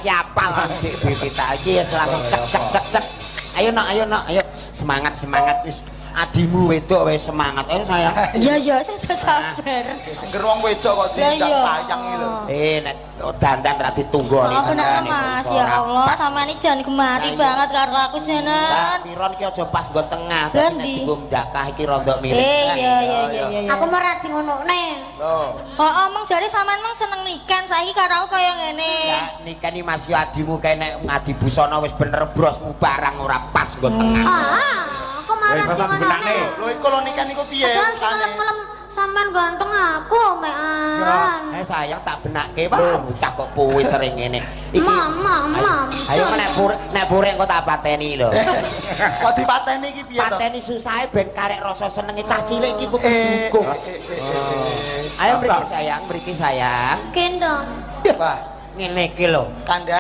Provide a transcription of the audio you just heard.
ki apal Dik kita iki wis langsung cek cek cek cek. Ayo Nok, ayo Nok, ayo semangat semangat wis adimu wedok wis semangat. Ayo sayang. Iya iya, saya tak sabar. Angger wong wedok kok Lah diundang iya. sayang iki lho. Eh, nek dandan ra ditunggoni Oh, bener sampean Mas, iku ya ora Allah, pas. sama ini jangan gemati Lah, iya. banget karo aku Lah, janan. piron ki aja pas nggo tengah, Lah, dadi nek ndi? dienggo njakah iki rondok miring. Eh, iya iya iya iya. Aku mau ra di ngonokne. Lho. Oh, omong jare sampean mang seneng niken, saiki karo aku kaya ngene. Lah niken iki Mas yo adimu kae nek ngadi busana wis bener brosmu barang ora pas nggo tengah. Ah, aku mau ra Wis, di pas ngonokne. dibenakne. Lho iku lho niken iku piye Padahal sing urusane? ngelem-ngelem sampean ganteng aku mean. Eh sayang tak benakke, wah bocah kok puwiter ngene. Iki Mam, mam, mam. Ayo nek purek engko tak pateni lho. Kok dipateni iki piye to? Pateni susahe ben karek rasa senenge cah cilik iki kudu Eh, dukung. eh, eh, eh, eh. Ayo mriki sayang, mriki sayang. Gendong. Wah, Ngene iki lho. kandhane.